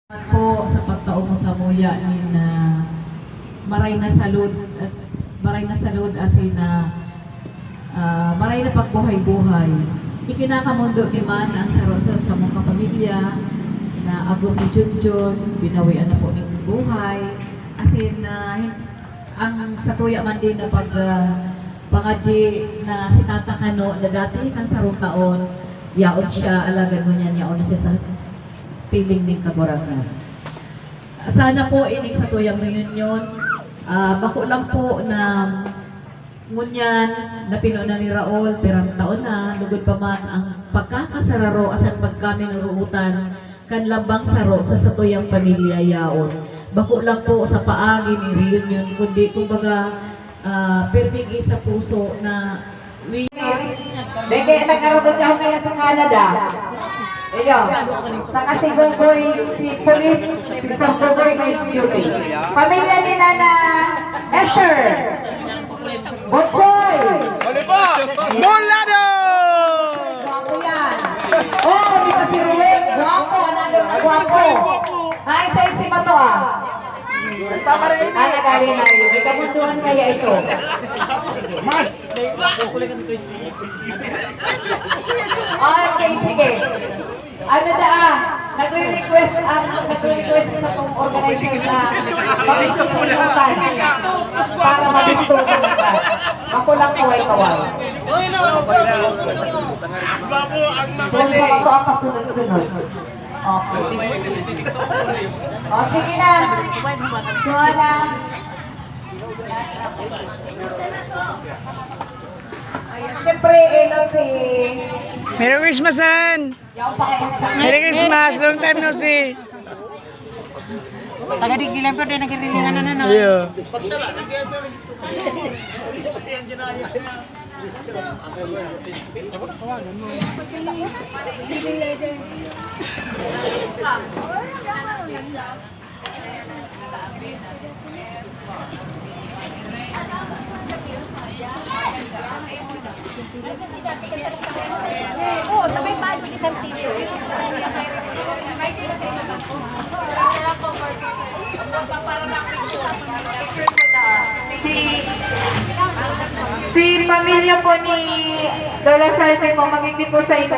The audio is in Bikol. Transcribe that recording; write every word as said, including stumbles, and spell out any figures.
po sa pagtao mo samuya nin, ah, maray na salud, at maray na salud asin na, ah, maray na pagbuhay-buhay. Ikinakamondo mi man ang saro sa samong kapamilya na agom ni Junjun, binawian na po nin buhay. Asin, ah, ang satuya man din na pag, ah, pangadyi na si Tata Kano na dati kan sarong taon, yaon siya, alagad ngunyan yaon na siya sa piling nin Kagurangnan. Sana po ining satuyang reunion, ah, bako lang po na ngunyan na pinunan ni Raul, pirang taon na, lugod pa man ang pagkakasararo asin pagkaminurootan kan lambang saro sa satuyang pamilya yaon. Bako lang po sa paagi nin reunion, kundi kumbaga, ah, pirming sa puso na Deke, nag-arabot ako kaya sa Canada. Iyo, saka si Gogoy, si Police, si Sir Gogoy may duty. Pamilya ni Nana Esther. Botchoy. Molado! Gwapo yan. Oh, di ba si Ruel? Gwapo, another na gwapo. Ay, sa isi pa to ah. Ay, nagaling na yun. May kamunduan kaya ito. Mas! Okay, sige. Ano da ah? Nagre-request ang nagre-request sa tong organizer na pakikipagpuntan para matutunan ka. Ako lang po ay kawal. Babo ang Doon sa mabali! bato ang kasunod-sunod. Okay. O, sige na. Joanna. Siyempre, eh, no, si... Merry Christmas, Nan! Yaw pa kayo sa... Merry Christmas! Long time no see! Taga digdi lang pero di nagkirilingan na no. Iyo. Si, si pamilya po ni Lola Salve po, magiging po sa ito.